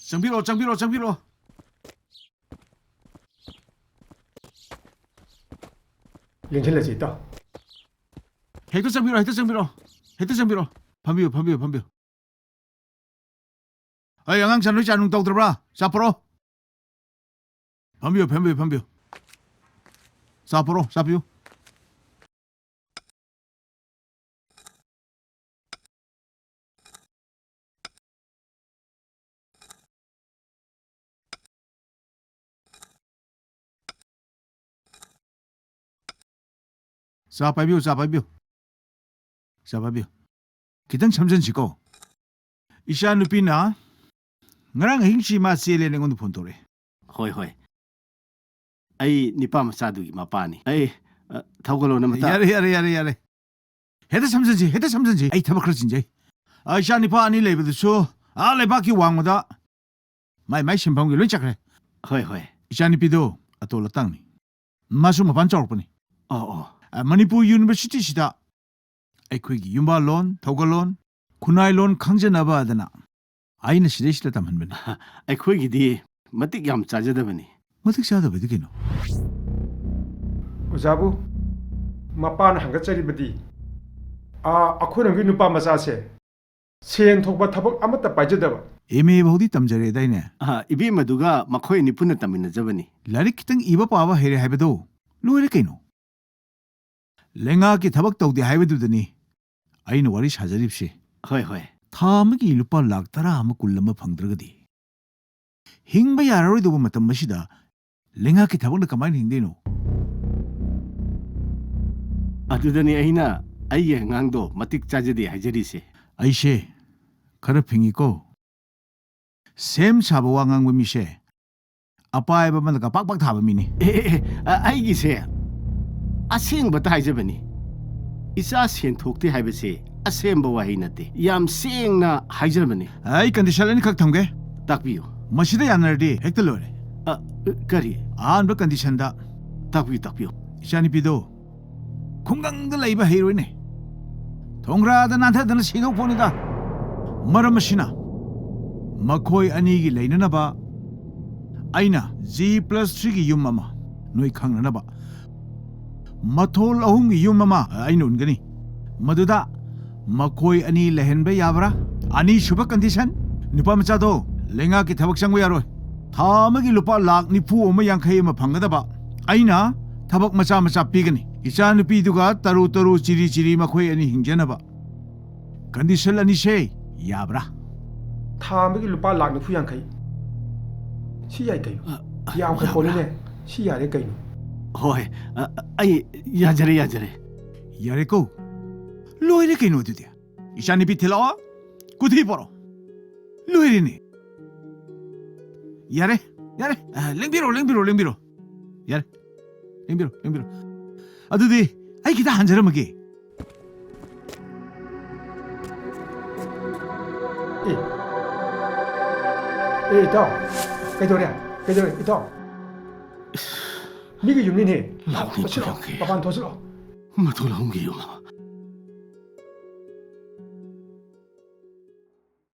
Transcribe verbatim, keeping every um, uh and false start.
ꯆꯪꯕꯤꯔꯛꯑꯣ, ꯆꯪꯕꯤꯔꯛꯑꯣ, ꯆꯪꯕꯤꯔꯛꯑꯣ꯫ ꯂꯦꯡꯁꯤꯜꯂꯁꯤ, ꯏꯇꯥꯎ꯫ ꯍꯦꯛꯇ ꯆꯪꯕꯤꯔꯛꯑꯣ, ꯍꯦꯛꯇ ꯆꯪꯕꯤꯔꯛꯑꯣ꯫ ꯍꯦꯛꯇ ꯆꯪꯕꯤꯔꯛꯑꯣ꯫ ꯐꯝꯕꯤꯌꯨ, ꯐꯝꯕꯤꯌꯨ, ꯐꯝꯕꯤꯌꯨ꯫ ꯑꯩ ꯑꯉꯥꯡ ꯆꯥ ꯅꯣꯏ ꯆꯥ ꯅꯨꯡ ꯇꯧꯗ꯭ꯔꯕ꯭ꯔꯥ? ꯆꯥ ꯄꯨꯔꯛꯑꯣ꯫ ꯐꯝꯕꯤꯌꯨ, ꯐꯝꯕꯤꯌꯨ, ꯐꯝꯕꯤꯌꯨ꯫ ꯆꯥ ꯄꯨꯔꯛꯑꯣ, ꯆꯥ ꯄꯤꯌꯨ꯫ ꯆꯥ ꯄꯥꯏꯕꯤꯌꯨ, ꯆꯥ ꯄꯥꯏꯕꯤꯌꯨ꯫ ꯆꯥ ꯄꯥꯏꯕꯤꯌꯨ꯫ ꯈꯤꯇꯪ ꯁꯝꯖꯟꯁꯤꯀꯣ꯫ ꯏꯆꯥ ꯅꯨꯄꯤꯅ ꯉꯔꯥꯡ ꯑꯍꯤꯡꯁꯤ ꯃꯥ ꯆꯦꯜꯂꯦꯅ ꯑꯩꯉꯣꯟꯗ ꯐꯣꯟ ꯇꯧꯔꯛꯑꯦ꯫ ꯍꯣꯏ, ꯍꯣꯏ꯫ ꯑꯩ ꯅꯤꯄꯥ ꯃꯆꯥꯗꯨꯒꯤ ꯃꯄꯥꯅꯤ꯫ ꯑꯩ, ꯑ, ꯊꯧꯒꯜꯂꯣꯟ ꯑꯃꯇ ꯌꯥꯔꯦ, ꯌꯥꯔꯦ, ꯌꯥꯔꯦ, ꯌꯥꯔꯦ꯫ ꯍꯦꯛꯇ ꯁꯝꯖꯟꯁꯤ, ꯍꯦꯛꯇ ꯁꯝꯖꯟꯁꯤ꯫ ꯑꯩ ꯊꯕꯛ ꯈꯔ ꯆꯤꯟꯖꯩ꯫ ꯑ, ꯏꯆꯥ ꯅꯤꯄꯥ ꯑꯅꯤ ꯂꯩꯕꯗꯨꯁꯨ ꯑꯥ ꯂꯩꯕꯥꯛꯀꯤ ꯋꯥꯡꯃꯗ ꯃꯥꯏ ꯃꯥꯏ ꯁꯤꯟꯐꯝꯒꯤ ꯂꯣꯏ ꯆꯠꯈ꯭ꯔꯦ꯫ ꯍꯣꯏ, ꯍꯣꯏ꯫ ꯏꯆꯥꯅꯨꯄꯤꯗꯣ ꯑꯇꯣꯜ ꯑꯇꯥꯡꯅꯤ꯫ ꯃꯥꯁꯨ ꯃꯄꯥꯟ ꯆꯥꯎꯔꯛꯄꯅꯤ꯫ ꯑꯣ, ꯑꯣ꯫ ꯑ, ꯃꯅꯤꯄꯨꯔ ꯌꯨꯅꯤꯚꯔꯁꯤꯇꯤꯁꯤꯗ ꯑꯩꯈꯣꯏꯒꯤ ꯌꯨꯝꯕꯥꯜꯂꯣꯟ, ꯊꯧꯒꯜꯂꯣꯟ, ꯈꯨꯟꯅꯥꯏꯂꯣꯟ ꯈꯪꯖꯅꯕ ꯑꯗꯅ ꯑꯩꯅ ꯁꯤꯗꯩꯁꯤꯗ ꯇꯝꯍꯟꯕꯅꯤ꯫ ꯑꯩꯈꯣꯏꯒꯤꯗꯤ ꯃꯇꯤꯛ ꯌꯥꯝ ꯆꯥꯖꯗꯕꯅꯤ꯫ ꯃꯇꯤꯛ ꯆꯥꯗꯕꯗꯤ ꯀꯩꯅꯣ? ꯑꯣꯖꯥꯕꯨ, ꯃꯄꯥꯅ ꯍꯪꯒꯠꯆꯔꯤꯕꯗꯤ, ꯑꯥ, ꯑꯩꯈꯣꯏꯔꯣꯝꯒꯤ ꯅꯨꯄꯥ ꯃꯆꯥꯁꯦ ꯁꯦꯟ ꯊꯣꯛꯄ ꯊꯕꯛ ꯑꯃꯠꯇ ꯄꯥꯏꯖꯗꯕ꯫ ꯑꯦꯝ ꯑꯦ ꯐꯥꯎꯗꯤ ꯇꯝꯖꯔꯦꯗꯥꯏꯅꯦ? ꯑ, ꯏꯕꯦꯝꯃꯗꯨꯒ ꯃꯈꯣꯏ ꯑꯅꯤ ꯄꯨꯟꯅ ꯇꯝꯃꯤꯟꯅꯖꯕꯅꯤ꯫ ꯂꯥꯏꯔꯤꯛ ꯈꯤꯇꯪ ꯏꯕ ꯄꯥꯕ ꯍꯩꯔꯦ ꯍꯥꯏꯕꯗꯣ ꯂꯣꯏꯔꯦ ꯀꯩꯅꯣ? ꯂꯩꯉꯥꯛꯀꯤ ꯊꯕꯛ ꯇꯧꯗꯦ ꯍꯥꯏꯕꯗꯨꯗꯅꯤ ꯑꯩꯅ ꯋꯥꯔꯤ ꯁꯥꯖꯔꯤꯕꯁꯦ꯫ ꯍꯣꯏ, ꯍꯣꯏ꯫ ꯊꯥ ꯑꯃꯒꯤ ꯂꯨꯄꯥ ꯂꯥꯈ ꯇꯔꯥ ꯑꯃ, ꯀꯨꯟ ꯑꯃ ꯐꯪꯗ꯭ꯔꯒꯗꯤ ꯍꯤꯡꯕ ꯌꯥꯔꯔꯣꯏꯗꯧꯕ ꯃꯇꯝ ꯑꯁꯤꯗ ꯂꯩꯉꯥꯛꯀꯤ ꯊꯕꯛꯅ ꯀꯃꯥꯏꯅ ꯍꯤꯡꯗꯣꯏꯅꯣ? ꯑꯗꯨꯗꯅꯤ ꯑꯩꯅ ꯑꯩꯒꯤ ꯑꯉꯥꯡꯗꯣ ꯃꯇꯤꯛ ꯆꯥꯖꯗꯦ ꯍꯥꯏꯖꯔꯤꯁꯦ꯫ ꯑꯩꯁꯦ ꯈꯔ ꯐꯤꯡꯉꯤꯀꯣ꯫ ꯁꯦꯝ ꯁꯥꯕ ꯋꯥ ꯉꯥꯡꯕ ꯃꯤꯁꯦ ꯑꯄꯥꯏꯕ ꯑꯃꯅ ꯀꯄꯥꯛ ꯄꯥꯛ ꯊꯥꯕ ꯃꯤꯅꯤ꯫ ꯑꯦ, ꯑꯦ, ꯑꯦ, ꯑ, ꯑꯩꯒꯤꯁꯦ ꯑꯁꯦꯡꯕꯇ ꯍꯥꯏꯖꯕꯅꯤ꯫ ꯏꯆꯥ ꯁꯦꯟ ꯊꯣꯛꯇꯦ ꯍꯥꯏꯕꯁꯦ ꯑꯁꯦꯡꯕ ꯋꯥꯍꯩ ꯅꯠꯇꯦ꯫ ꯌꯥꯝ ꯁꯦꯡꯅ ꯍꯥꯏꯖꯔꯕꯅꯤ꯫ ꯑꯩ ꯀꯟꯗꯤꯁꯟ ꯑꯅꯤꯈꯛ ꯊꯝꯒꯦ꯫ ꯇꯥꯛꯄꯤꯌꯨ꯫ ꯃꯁꯤꯗ ꯌꯥꯅꯔꯗꯤ ꯍꯦꯛꯇ ꯂꯣꯏꯔꯦ꯫ ꯑ, ꯀꯔꯤ? ꯑꯍꯥꯟꯕ ꯀꯟꯗꯤꯁꯟꯗ ꯇꯥꯛꯄꯤꯌꯨ, ꯇꯥꯛꯄꯤꯌꯨ꯫ ꯏꯆꯥꯅꯨꯄꯤꯗꯣ ꯈꯨꯡꯒꯪꯗ ꯂꯩꯕ ꯍꯩꯔꯣꯏꯅꯦ꯫ ꯊꯣꯡꯒ꯭ꯔꯥꯗ ꯅꯥꯟꯊꯗꯅ ꯁꯤꯗꯧ ꯄꯣꯠꯅꯤꯗ꯫ ꯃꯔꯝ ꯑꯁꯤꯅ ꯃꯈꯣꯏ ꯑꯅꯤꯒꯤ ꯂꯩꯅꯅꯕ ꯑꯩꯅ G plus threeꯒꯤ ꯌꯨꯝ ꯑꯃ, ꯅꯣꯏ ꯈꯪꯅꯅꯕ, ꯃꯊꯣꯜ ꯑꯍꯨꯝꯒꯤ ꯌꯨꯝ ꯑꯃ ꯑꯩꯅ ꯎꯟꯒꯅꯤ꯫ ꯃꯗꯨꯗ ꯃꯈꯣꯏ ꯑꯅꯤ ꯂꯩꯍꯟꯕ ꯌꯥꯕ꯭ꯔꯥ? ꯑꯅꯤꯁꯨꯕ condition, ꯅꯨꯄꯥ ꯃꯆꯥꯗꯣ ꯂꯩꯉꯥꯛꯀꯤ ꯊꯕꯛ ꯆꯪꯕ ꯌꯥꯔꯣꯏ꯫ ꯊꯥ ꯑꯃꯒꯤ ꯂꯨꯄꯥ ꯂꯥꯛ ꯅꯤꯐꯨ ꯑꯃ ꯌꯥꯡꯈꯩ ꯑꯃ ꯐꯪꯒꯗꯕ ꯑꯩꯅ ꯊꯕꯛ ꯃꯆꯥ ꯃꯆꯥ ꯄꯤꯒꯅꯤ꯫ ꯏꯆꯥꯅꯨꯄꯤꯗꯨꯒ ꯇꯔꯨ ꯇꯔꯨ ꯆꯤꯔꯤ ꯆꯤꯔꯤ ꯃꯈꯣꯏ ꯑꯅꯤ ꯍꯤꯡꯖꯅꯕ꯫ Condition ꯑꯅꯤꯁꯦ ꯌꯥꯕ꯭ꯔꯥ? ꯊꯥ ꯑꯃꯒꯤ ꯂꯨꯄꯥ ꯂꯥꯛ ꯅꯤꯐꯨ ꯌꯥꯡꯈꯩ꯫ ꯁꯤ ꯌꯥꯏ ꯀꯩꯅꯣ? ꯑ, ꯌꯥꯝꯈ꯭ꯔ ꯌꯥꯕ꯭ꯔꯥ? ꯄꯣꯠꯅꯤꯅꯦ꯫ ꯁꯤ ꯌꯥꯔꯦ ꯀꯩꯅꯣ? ꯍꯣꯏ, ꯑ, ꯑ, ꯑꯩ ꯌꯥꯖꯔꯦ, ꯌꯥꯖꯔꯦ꯫ ꯌꯥꯔꯦꯀꯣ? ꯂꯣꯏꯔꯦ ꯀꯩꯅꯣ ꯑꯗꯨꯗꯤ? ꯏꯆꯥꯅꯨꯄꯤ ꯊꯤꯜꯂꯛꯑꯣ, ꯀꯨꯊꯤ ꯄꯣꯔꯛꯑꯣ꯫ ꯂꯣꯏꯔꯦꯅꯦ꯫ ꯌꯥꯔꯦ, ꯌꯥꯔꯦ꯫ ꯑ, ꯂꯦꯡꯕꯤꯔꯣ, ꯂꯦꯡꯕꯤꯔꯣ, ꯂꯦꯡꯕꯤꯔꯣ꯫ ꯌꯥꯔꯦ꯫ ꯂꯦꯡꯕꯤꯔꯣ, ꯂꯦꯡꯕꯤꯔꯣ꯫ ꯑꯗꯨꯗꯤ ꯑꯩ ꯈꯤꯇ ꯍꯟꯖꯔꯝꯃꯒꯦ꯫ ꯑꯦ꯫ ꯑꯦ, ꯏꯇꯥꯎ꯫ ꯀꯩꯗꯧꯔꯦ? ꯀꯩꯗꯧꯔꯦ, ꯏꯇꯥꯎ? ꯃꯤꯒꯤ ꯌꯨꯝꯅꯤꯅꯦ꯫ ꯂꯥꯛꯅꯤ ꯊꯣꯛꯁꯤꯜꯂꯣ, ꯄꯨꯔꯛꯀꯦ꯫ ꯃꯄꯥꯟ ꯊꯣꯛꯁꯤꯜꯂꯣ꯫ ꯃꯊꯣꯜ ꯑꯍꯨꯝꯒꯤ ꯌꯨꯝ꯫